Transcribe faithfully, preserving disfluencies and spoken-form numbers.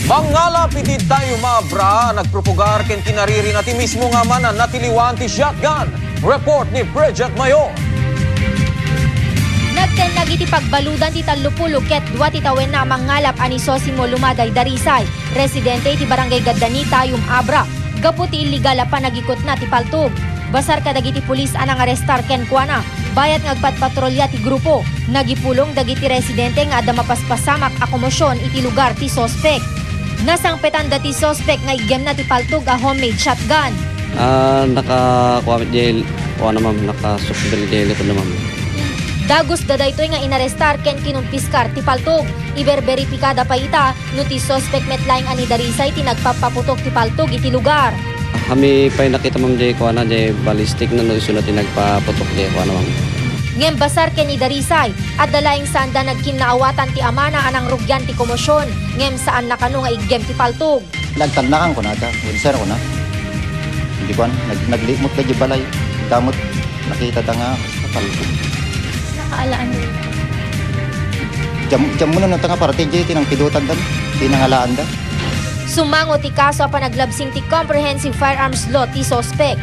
Mangngalap iti dayum a abra a nagpropagar ken kinaririna ti mismo nga ama a natiliwan ti shotgun. Report ni Bridget Mayor. Nagtennag iti pagbaludan ti tallopulo ket dua ti tawenna a mangngalap a ni Sosimo Lumaday Darisay, residente iti Barangay Gaddani, Tayum, Abra, gapu ti illegal a panagikutna ti paltog. Basar kadagiti pulis a nangarestar kenkuana, bayat nga agpatpatrolya ti grupo. Nagipulong dagiti residente nga adda mapaspasamak a komosion iti lugar ti suspek. Nasangpetanda ti suspek nga iggemna ti paltog a homemade shotgun. Ah, nakakuha met diay, kuana, ma'am, nakasukbel diay likod na, ma'am. Dagusda daytoy nga inarestar ken kinumpiskar ti paltog. Iberberipikada pay ita no ti suspek met laeng a ni Darisay ti nagpappaputok ti paltog iti lugar. Kami pay nakita, ma'am, diay kuana, diay ballistic na no isuna ti nagpaputok diay kuana, ma'am. Ngem basar ken ni Darisay, adda laeng saanda nagkinnaawatan ti amana a nangrugian ti komosion, ngem saanna kano nga iggem ti paltog. Nagtalnakan ko na ta, winser ko na. Hindi ko, nag-, naglimot ka di balay. Damot, nakita ta nga, paltog. Nakaalaan. Jam, jam mo na no, ta nga parte di, tinang pidutan dan, tinangalaan da. Sumango ti kaso a panaglabsing ti Comprehensive Firearms Law ti suspek.